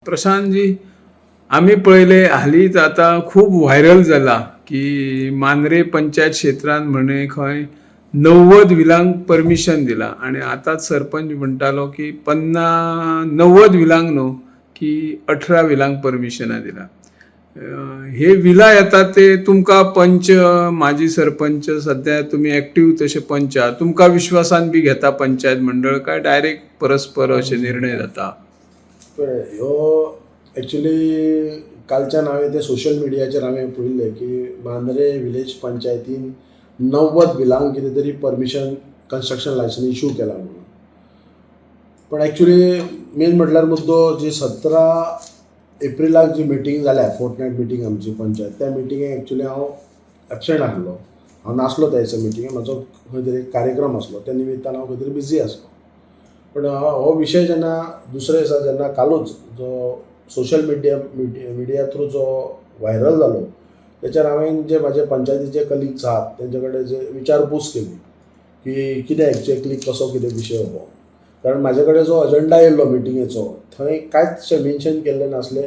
प्रशांत जी, आमी पळयले हालींच आतां खूब व्हायरल जाला की मांद्रे पंचायत क्षेत्रांत म्हणे खंय 90 विलांक परमिशन दिला आणि आतांच सरपंच म्हणटालो की 90 विलांक न्हू की 18 विलांक परमिशनां दिला. हे विला येतात ते तुमकां पंच, माजी सरपंच, सध्या तुमी एक्टीव तशे पंच आहा, तुमकां विश्वासान बी घेता पंचायत मंडळ काय डायरेक्ट परस्पर अशे निर्णय जाता? पळय, ह्यो एक्चुली कालच्यान हांवें ते सोशल मिडियाचेर हांवें पळयल्लें की मांद्रे विलेज पंचायतीन 90 बिलांक कितें तरी परमिशन कन्स्ट्रक्शन लायसन इशू केला म्हणून. पण एक्चुली मेन म्हटल्यार मुद्दो जी 17 एप्रिलाक जी मिटींग जाल्या, फोर्टनायट मिटींग आमची पंचायत, त्या मिटिंगेक एक्चुली हांव एबसेंट आसलो. हांव नासलो त्या दिसा मिटिंगेक. म्हाजो खंय तरी कार्यक्रम आसलो, त्या निमित्तान हांव खंय तरी बिजी आसलो. पण हो विशय जेन्ना दुसऱ्या दिसा जेन्ना कालूच जो सोशल मिडिया थ्रू जो व्हायरल जालो, तेचेर हांवें जे म्हाजे पंचायतीचे कलिग्स आहात तेंचे कडेन जे विचारपूस केली की कितें एक्जेक्टली कसो कितें विशय हो, कारण म्हाजे कडेन जो अजेंडा येयल्लो मिटिंगेचो थंय कांयच मेन्शन केल्लें नासलें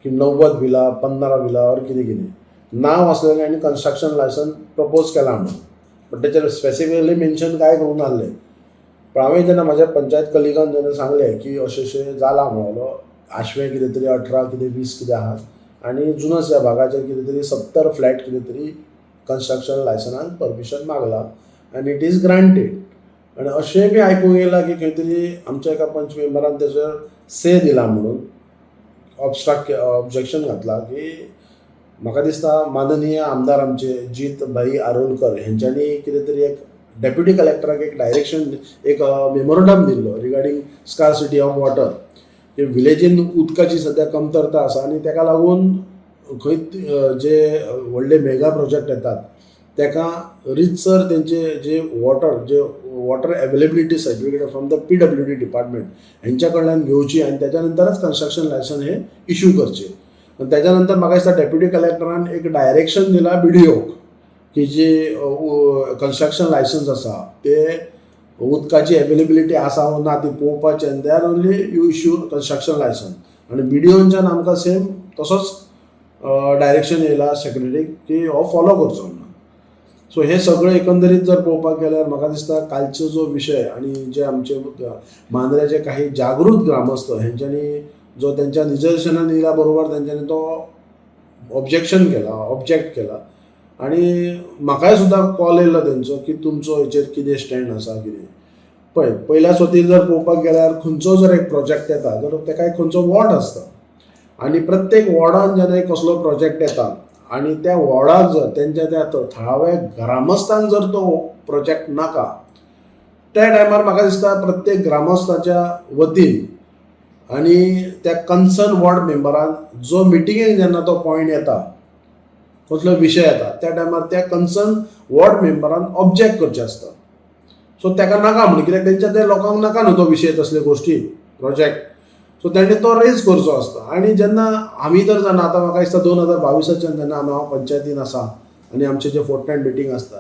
की 90 बिलां, 15 बिलां ऑर कितें कितें नांव आसलेलें आनी कन्स्ट्रक्शन लायसन प्रपोज केलां म्हणून, बट तेचेर स्पेसिफिकली मेन्शन कांय करूंक नासलें. पण हांवें जेन्ना म्हाज्या पंचायत कलिगान जेन्ना सांगलें की अशें अशें जालां म्हणलो, आशवें कितें तरी 18 कितें 20 कितें आहात आनी जुनस ह्या भागाचेर कितें तरी 70 फ्लॅट कितें तरी कन्स्ट्रक्शन लायसनाक परमिशन मागलां आनी it is granted. आनी अशें बी आयकूंक येयलां की खंय तरी आमच्या एका पंच मेंबरान तेचेर से दिला म्हणून ऑब्जेक्शन घातलां की म्हाका दिसता माननीय आमदार आमचे जीत भाई आरोलकर हेंच्यांनी कितें तरी एक डेप्युटी कलेक्टराक एक डायरेक्शन, एक मेमोरंडम दिल्लो रिगार्डींग स्कारसिटी ऑफ वॉटर, की विलेजीन उदकाची सद्या कमतरता आसा आनी तेका लागून खंय जे व्हडले मेगा प्रोजेक्ट येतात तेका रितसर तेंचे जे water availability certificate from the PWD department हेंच्या कडल्यान घेवची आनी तेच्या नंतरच कन्स्ट्रक्शन लायसन हे इशू करचे. आनी तेच्या नंतर म्हाका दिसता डेप्युटी कलेक्टरान एक डायरेक्शन दिला बीडीओक की जी कन्स्ट्रक्शन लायसन्स आसा ते उदकाची एवेलेबिलिटी आसा वो ना ती पळोवपाची आनी then only you issue construction license. आनी बीडीओनच्यान आमकां सेम तसोच डायरेक्शन येयला सेक्रेटरीक की हो फॉलो करचो म्हणून. सो हे सगळें एकंदरीत जर पळोवपाक गेल्यार म्हाका दिसता कालचो जो विशय आनी जे आमचे मांद्र्याचे काही जागृत ग्रामस्थ हेंच्यांनी जो तेंच्या निदर्शनान येयल्या बरोबर तेंच्यांनी तो ऑब्जेक्शन केला, ऑब्जेक्ट केला आनी म्हाकाय सुद्दां कॉल येयलो तेंचो की तुमचो हेचेर कितें स्टँड आसा कितें. पळय, पयल्या स्वतीर जर पळोवपाक गेल्यार खंयचो जर एक प्रोजेक्ट येता जाल्यार तेका एक खंयचो वॉर्ड आसता आनी प्रत्येक वॉर्डान जेन्ना एक कसलो प्रोजेक्ट येता आनी त्या वॉर्डाक जर तेंच्या त्या थळाव्या ग्रामस्थांक जर तो प्रोजेक्ट नाका, त्या टायमार म्हाका दिसता प्रत्येक ग्रामस्थाच्या वतीन आनी त्या कन्सर्न वॉर्ड मेंबरान जो मिटिंगेक जेन्ना तो पॉयंट येता, कसलो विशय येता, त्या टायमार त्या कन्सर्न वॉर्ड मेंबरान ऑब्जेक्ट करचें आसता. सो तेका नाका म्हणून, कित्याक तेंच्या त्या लोकांक नाका न्हू तो विशय, तसले गोश्टी प्रोजेक्ट, सो तेणें तो रेज करचो आसता. आनी जेन्ना आमी तर जाणा, आतां म्हाका दिसता 2022चान जेन्ना आमी हांव पंचायतीन आसा आनी आमचे जे फोर्टनायट मिटींग आसता,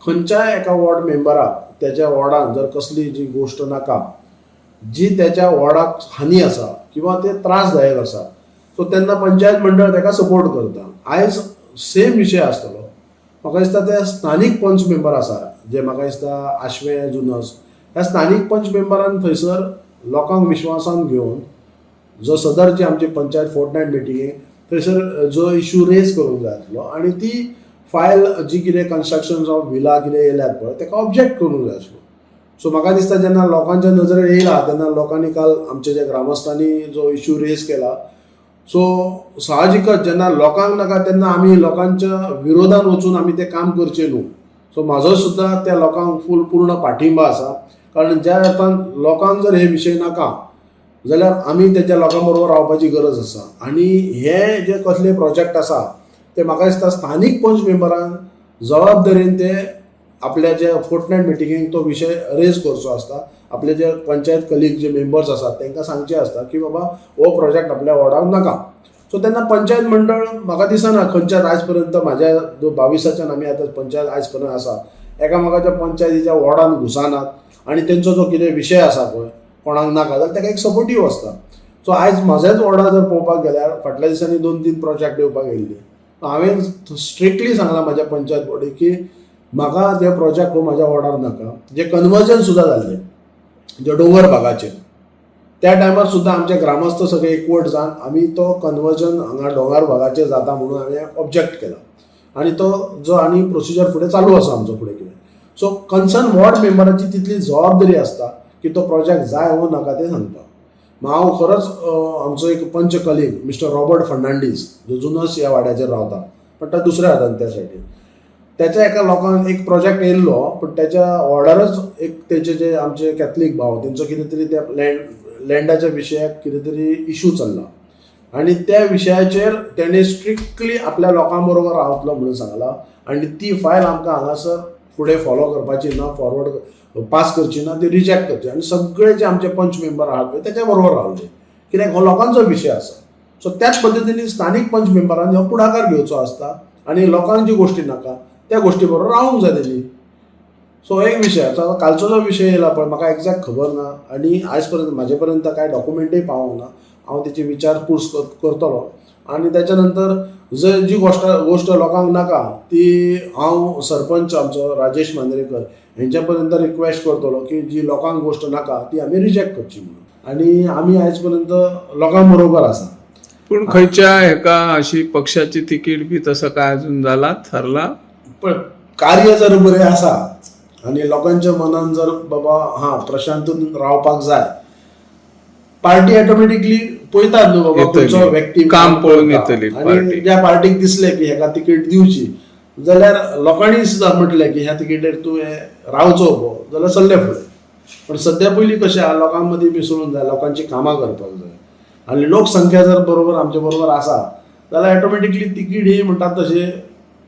खंयच्याय एका वॉर्ड मेंबराक तेच्या वॉर्डान जर कसली जी गोश्ट नाका, जी तेच्या वॉर्डाक हानी आसा किंवा ते त्रासदायक आसा, सो तेन्ना पंचायत मंडळ तेका सपोर्ट करता. आयज सेम विशय आसतलो. म्हाका दिसता ते स्थानीक पंच मेंबर आसा, जे म्हाका दिसता आशवें, जुनस ह्या स्थानीक पंच मेंबरान थंयसर लोकांक विश्वासान घेवन जो सदरची आमची पंचायत फोर्टनायट मिटिंगेक थंयसर जो इशू रेज करूंक जाय आसलो आनी ती फायल जी कितें कन्स्ट्रक्शन ऑफ विला कितें येयल्यात पळय, तेका ऑब्जेक्ट करूंक जाय आसलो. सो म्हाका दिसता जेन्ना लोकांच्या नजरेर येयला तेन्ना लोकांनी काल आमच्या ज्या ग्रामस्थांनी जो इशू रेज केला, सो साहजिकच जेन्ना लोकांक नाका तेन्ना आमी लोकांच्या विरोधान वचून आमी तें काम करचें न्हू. सो म्हाजो सुद्दां त्या लोकांक फूल पूर्ण पाठिंबा आसा, कारण ज्या अर्थान लोकांक जर हे विशय नाका जाल्यार आमी तेच्या लोकां बरोबर रावपाची गरज आसा. आनी हे जे कसले प्रोजेक्ट आसा ते म्हाका दिसता स्थानीक पंच मेंबरान जबाबदारीन ते आपल्या जे फोर्टनायट मिटिंगेक तो विशय रेज करचो आसता. आपले जे पंचायत कलीग जे मेंबर्स आसात तांकां सांगचें आसता की बाबा, हो प्रोजेक्ट आपल्या वॉर्डाक नाका. सो तेन्ना पंचायत मंडळ म्हाका दिसना खंयच्याच आयज पर्यंत म्हाज्या जो 22चान आमी आतां पंचायत आयज पर्यंत आसा, एकामेकाच्या पंचायतीच्या वॉर्डान घुसनात आनी तेंचो जो कितें विशय आसा पळय, कोणाक नाका जाल्यार ताका एक सपोर्टीव आसता. सो आयज म्हज्याच वॉर्डार जर पळोवपाक गेल्यार फाटल्या दिसांनी 2-3 प्रोजेक्ट येवपाक येयल्ले. हांवें स्ट्रिक्टली सांगलां म्हाज्या पंचायत बॉडीक की म्हाका ते प्रोजेक्ट हो म्हाज्या वॉर्डार नाका. जे कन्वर्जन सुद्दां जाल्लें जे डोंगर भागाचेर त्या टायमार सुद्दां आमचे ग्रामस्थ सगळे एकवट जावन आमी तो कन्वर्जन हांगा डोंगर भागाचेर जाता म्हणून हांवें ऑब्जेक्ट केला आनी तो जो आनी प्रोसिजर फुडें चालू आसा आमचो फुडें कितें. सो कन्सर्न वॉर्ड मेंबराची तितली जबाबदारी आसता की तो प्रोजेक्ट जाय वो नाका तें सांगपाक. हांव खरोच आमचो एक पंच कलीग मिस्टर रॉबर्ट फर्नांडीस जो जुनोच ह्या वाड्याचेर रावता पण तो दुसऱ्या हातान त्या सायडीन त्याच्या एका लोकांक एक प्रोजेक्ट येयल्लो पूण त्याच्या वॉर्डारच एक तेचे जे आमचे कॅथलीक भाव तेंचो कितें तरी त्या लँडाच्या विशयाक कितें तरी इशू चल्ला आनी त्या विशयाचेर तेणें स्ट्रिक्टली आपल्या लोकां बरोबर रावतलो म्हणून सांगलां आनी ती फायल आमकां हांगासर फुडें फॉलो करपाची ना, फॉरवर्ड पास करची ना, ती रिजेक्ट करची. आनी सगळे जे आमचे पंच मेंबर आहात पळय तेच्या बरोबर रावले कित्याक हो लोकांचो विशय आसा. सो त्याच पद्दतीन स्थानीक पंच मेंबरान हो पुढाकार घेवचो आसता आनी लोकांक जी गोश्टी नाका त्या गोश्टी बरोबर रावूंक जाय तेणी. सो एक विशय आतां कालचो जो विशय येयला पळय म्हाका एग्जॅक्ट खबर ना आनी आयज पर्यंत म्हाजे पर्यंत कांय डॉक्युमेंटूय पावोंक ना. हांव तेची विचारपूस करतलो आनी त्याच्या नंतर जर जी गोश्ट लोकांक नाका ती हांव सरपंच आमचो राजेश मांद्रेकर हेंच्या पर्यंत रिक्वेस्ट करतलो की जी लोकांक गोश्ट नाका ती आमी रिजेक्ट करची म्हणून. आनी आमी आयज पर्यंत लोकां बरोबर आसा. पूण खंयच्या हेका अशी पक्षाची तिकीट बी तसं काय अजून जाला थारला? पण कार्य जर बरें आसा आनी लोकांच्या मनान जर बाबा हां प्रशांतून रावपाक जाय, पार्टी ऑटोमॅटिकली पळयतात न्हू बाबा खंयचो व्यक्ती काम पळोवन येतली आनी ज्या पार्टीक दिसलें की हेका तिकीट दिवची जाल्यार लोकांनी सुद्दां म्हटलें की ह्या तिकेटीर तूं रावचो पो जाल्यार सरले फुडें. पण सद्या पयलीं कशें आहा लोकां मदीं मिसळून जाय, लोकांची कामां करपाक जाय आनी लोकसंख्या जर बरोबर आमचे बरोबर आसा जाल्यार ऑटोमॅटिकली तिकीट ही म्हणटात तशें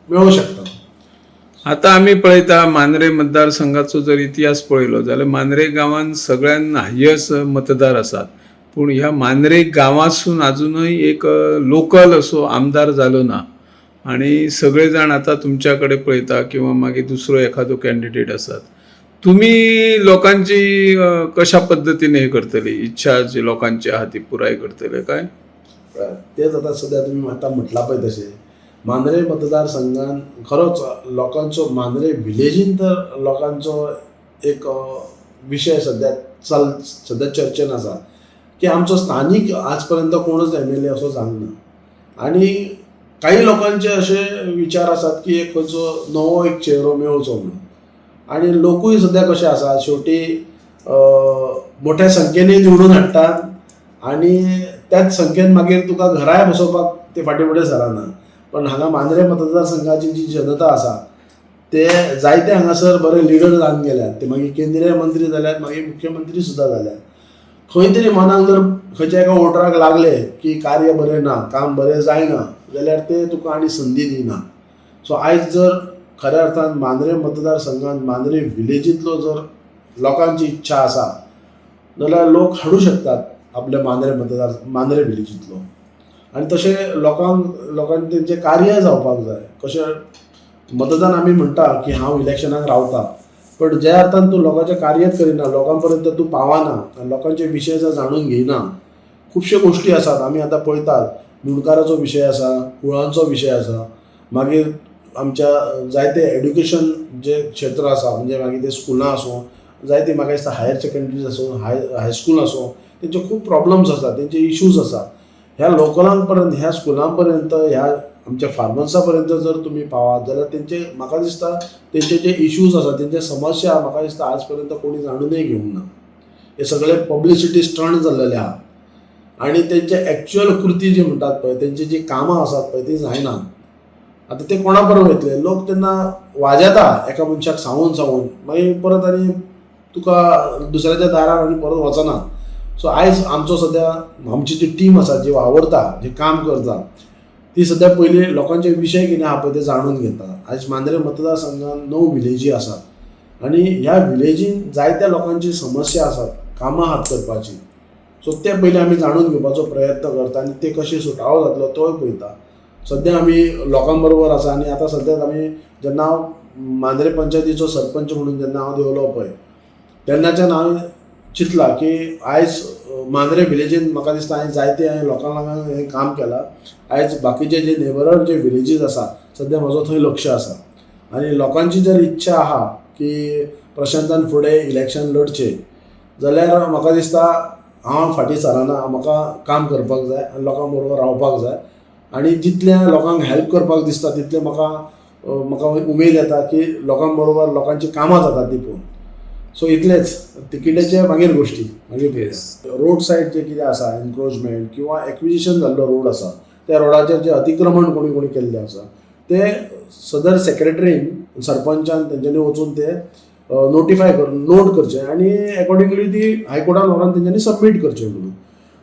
मेळूंक शकता. आता आमी पळयता मांद्रे मतदारसंघाचो जर इतिहास पळयलो जाल्यार मांद्रे गांवांत सगळ्यान हायस्ट मतदार आसात, पूण ह्या मांद्रे गांवांतसून आजुनूय एक लोकल असो आमदार जालो ना आनी सगळे जाण आतां तुमच्या कडेन पळयता किंवा मागीर दुसरो एखादो कॅन्डिडेट आसात. तुमी लोकांची कशा पद्दतीन हे करतली, इच्छा जी लोकांची आहा ती पुराय करतले काय? तेच आतां सद्या तुमी आतां म्हटलां पळय तशें मांद्रे मतदारसंघान खरोच लोकांचो मांद्रे विलेजीन तर लोकांचो एक विशय सद्या सद्या चर्चेन आसा की आमचो स्थानीक आज पर्यंत कोणूच MLA असो जावंक ना आनी काही लोकांचे अशे विचार आसात की एक खंयचो नवो एक चेहरो मेळचो म्हणून. आनी लोकूय सद्या कशे आसा शेवटी मोठ्या संख्येनूय निवडून हाडटात आनी त्याच संख्येन मागीर तुका घराय बसोवपाक ते फाटीं फुडें सरना. पण हांगा मांद्रे मतदारसंघाची जी जनता आसा ते जायते हांगासर बरे लिडर जावन गेल्यात, ते मागीर केंद्रीय मंत्री जाल्यात, मागीर मुख्यमंत्री सुद्दां जाल्यात. खंय तरी मनाक जर खंयच्या एका वोटराक लागले की कार्य बरें ना, काम बरें जायना जाल्यार ते तुका आनी संदी दिना. सो आयज जर खऱ्या अर्थान मांद्रे मतदारसंघान मांद्रे विलेजींतलो जर लोकांची इच्छा आसा जाल्यार लोक हाडूं शकतात आपल्या मांद्रे मांद्रे विलेजींतलो. आनी तशें लोकांक तेंचें कार्य जावपाक जाय. कशें मतदान आमी म्हणटा की हांव इलेक्शनाक रावता, पण ज्या अर्थान तूं लोकांचें कार्यच करिना, लोकां पर्यंत तूं पावना आनी लोकांचे विशय जर जाणून घेयना, खुबश्यो गोश्टी आसात आमी आतां पळयतात. मुंडकाराचो विशय आसा, कुळांचो विशय आसा, मागीर आमच्या जायते एड्युकेशन जे क्षेत्र आसा म्हणजे मागीर ते स्कुलां आसूं, जायते म्हाका दिसता हायर सेकेंडरी आसूं, हायस्कूल आसूं, तेंचे खूब प्रॉब्लम्स आसा, तेंचे इश्यूज आसा. ह्या लोकलां पर्यंत, ह्या स्कुलां पर्यंत, ह्या आमच्या फार्मर्सा पर्यंत जर तुमी पावात जाल्यार तेंचे म्हाका दिसता तेंचे जे इश्यूज आसा, तेंचे समस्या म्हाका दिसता आज पर्यंत कोणी जाणूनय घेवंक ना. हे सगळे पब्लिसिटी स्टंट जाल्लेले आहा आनी तेंचे एक्च्युअल कृती जी म्हणटात पळय, तेंची जी कामां आसात पळय ती जायनात. आतां ते कोणा बरोबर वयतले? लोक तेन्ना वाजेता एका मनशाक सांगून सांगून, मागीर परत आनी तुका दुसऱ्याच्या दारार आनी परत वचना. सो आयज आमचो सद्या आमची जी टीम आसा, जी वावरता, जी काम करता, ती सद्या पयलीं लोकांचे विशय कितें आहा पळय ते जाणून घेता. आयज मांद्रे मतदारसंघान 9 विलेजी आसात आनी ह्या विलेजीन जायत्या लोकांची समस्या आसात, कामां आहात करपाची. सो ते पयलीं आमी जाणून घेवपाचो प्रयत्न करता आनी ते कशें सुटावो जातलो तोय पळयता. सद्या आमी लोकां बरोबर आसा आनी आतां सद्याक आमी जेन्ना हांव मांद्रे पंचायतीचो सरपंच म्हणून जेन्ना हांव देंवलो पळय तेन्नाच्यान हांवें चिंतलां की आयज मांद्रे विलेजीन म्हाका दिसता हांवें जायते हांवें लोकां लागून हें काम केलां. आयज बाकीचे जे नेबरर जे विलेजीस आसा सद्या म्हजो थंय लक्ष आसा आनी लोकांची जर इच्छा आहा की प्रशांतान फुडें इलेक्शन लढचें जाल्यार म्हाका दिसता हांव फाटीं सरना. म्हाका काम करपाक जाय आनी लोकां बरोबर रावपाक जाय आनी जितलें लोकांक हेल्प करपाक दिसता तितलें म्हाका म्हाका उमेद येता की लोकां बरोबर लोकांची कामां जाता ती पळोवन. सो इतलेंच. तिकीटेचे मागीर गोश्टी मागीर रोड सायड जे कितें आसा एनक्रोचमेंट किंवा एक्विजिशन जाल्लो रोड आसा त्या रोडाचेर जे अतिक्रमण कोणी कोणी केल्लें आसा ते सदर सेक्रेटरीन सरपंचान तेंच्यांनी वचून ते नोटिफाय करून नोट करचें आनी एकॉर्डिंगली ती हायकोर्टान व्हरोन तेंच्यांनी सबमीट करचें म्हणून.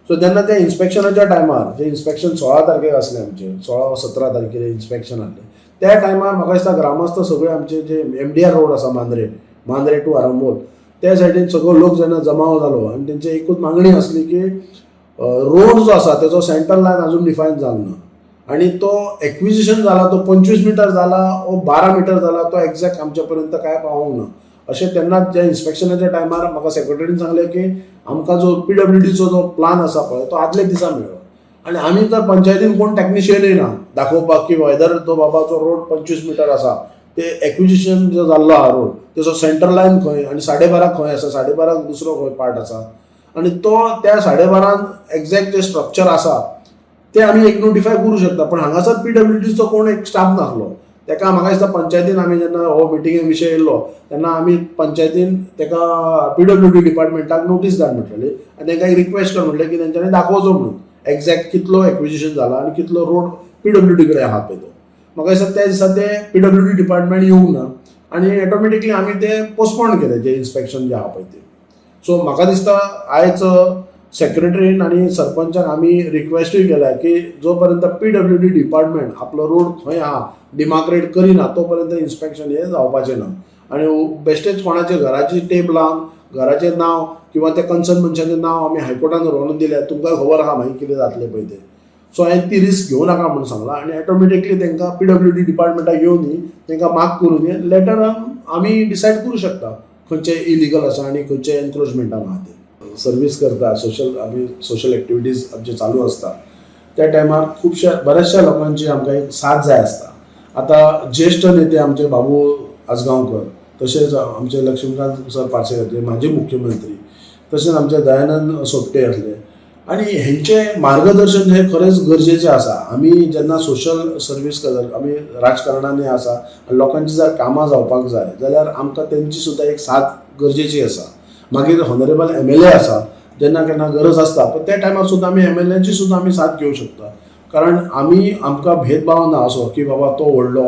सो तेन्ना त्या इन्स्पेक्शनाच्या टायमार जें इन्स्पेक्शन 16 तारखेक आसलें आमचें, 16-17 तारखेर इन्स्पेक्शन आसलें त्या टायमार म्हाका दिसता ग्रामस्थ सगळे आमचे जे एमडीआर रोड आसा मांद्रे, मांद्रे टू आरंबोल त्या सायडीन सगळो लोक जेन्ना जमाव जालो आनी तेंची एकूच मागणी आसली की रोड जो आसा तेजो सेंटर लायन अजून डिफायन जावंक ना आनी तो एक्विजिशन जाला तो 25 मिटर जाला ओ 12 मिटर जाला तो एग्जॅक्ट आमच्या पर्यंत काय पावोंक ना. अशें तेन्ना ज्या इन्स्पेक्शनाच्या टायमार म्हाका सेक्रेटरीन सांगलें की आमकां जो पीडब्ल्यूडीचो जो प्लान आसा पळय तो आदल्या दिसा मेळ्ळो आनी आमी तर पंचायतीन कोण टॅक्निशियनूय ना दाखोवपाक की वेदर तो बाबाचो रोड 25 मिटर आसा ते एक्विजिशन जो जाल्लो आहा रोड तेजो सेंटर लायन खंय आनी 12.5 खंय आसा, 12.5 दुसरो खंय पार्ट आसा आनी तो त्या 12.5 एग्जॅक्ट जे स्ट्रक्चर आसा ते आमी एक नोटिफाय करूं शकता. पण हांगासर पीडब्ल्यूडीचो कोण एक स्टाफ नासलो तेका म्हाका दिसता पंचायतीन आमी जेन्ना हो मिटिंगे विशय येयल्लो तेन्ना आमी पंचायतीन तेका पीडब्ल्यूडी डिपार्टमेंटाक नोटीस धाड म्हटलेली आनी तेंकां एक रिक्वेस्ट कर म्हटलें की तेंच्यांनी दाखोवचो म्हणून एग्जॅक्ट कितलो एक्विजिशन जाला आनी कितलो रोड पीडब्ल्यूडी कडेन आहा पळय तो. म्हाका दिसता त्या दिसा ते पीडब्ल्यूडी डिपार्टमेंट येवंक ना आनी ऑटोमॅटिकली आमी ते पोस्टपोन केलें जें इन्स्पेक्शन जें आहा पळय तें. सो म्हाका दिसता आयज सेक्रेटरीन आनी सरपंचाक आमी रिक्वेस्टूय केल्या की जो पर्यंत पीडब्ल्यूडी डिपार्टमेंट आपलो रोड खंय आहा डिमार्केट करिना तो पर्यंत इन्स्पेक्शन हें जावपाचें ना. आनी बेश्टेच कोणाच्या घराची टेप लावन घराचें नांव किंवा त्या कन्सर्न मनशाचें नांव आमी हायकोर्टान व्हरून दिल्यार तुमकां खबर आहा मागीर कितें जातलें पळय तें. सो हांवें ती रिस्क घेवं नाका म्हणून सांगलां आनी ऑटोमॅटिकली तांकां पीडब्ल्यूडी डिपार्टमेंटाक येवन न्ही तांकां मार्क करून न्ही लेटर आमी डिसायड करूं शकता खंयचें इलिगल आसा आनी खंयचें एनक्रोचमेंटान आहा तें. सर्वीस करता सोशल, आमी सोशल एक्टिविटीज आमचे चालू आसता त्या टायमार खुबश्या बऱ्याचशा लोकांची आमकां एक साथ जाय आसता. आतां ज्येश्ठ नेते आमचे बाबू आजगांवकर, तशेंच आमचे लक्ष्मीकांत सर पार्सेकर जे माजी मुख्यमंत्री, तशेंच आमचे दयानंद सोपटे आसले आनी हेंचें मार्गदर्शन हें खरेंच गरजेचें आसा. आमी जेन्ना सोशल सर्वीस करता, आमी राजकारणांनी आसा आनी लोकांची जर कामां जावपाक जाय जाल्यार आमकां तेंची सुद्दां एक साथ गरजेची आसा. मागीर हॉनरेबल एमएलए आसा, जेन्ना केन्ना गरज आसता पण त्या टायमार सुद्दां आमी एमएलएची सुद्दां आमी साथ घेवं शकता. कारण आमी आमकां भेदभाव ना असो की बाबा तो व्हडलो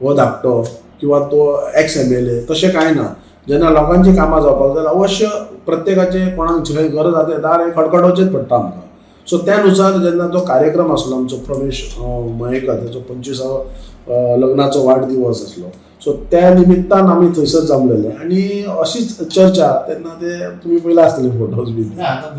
हो धाकटो किंवा तो एक्स एमएलए, तशें कांय ना. जेन्ना लोकांची कामां जावपाक जाय अवश्य प्रत्येकाचे कोणाक खंय गरज आसा तें दार हें खडखडोवचेंच पडटा आमकां. सो त्या नुसार जेन्ना तो कार्यक्रम आसलो आमचो प्रवेश मयेकर तेचो 25वो लग्नाचो वाडदिवस आसलो, सो त्या निमित्तान आमी थंयसर जमलेले आनी अशीच चर्चा तेन्ना ते तुमी पयला आसतले फोटोज बी. ना, आतां.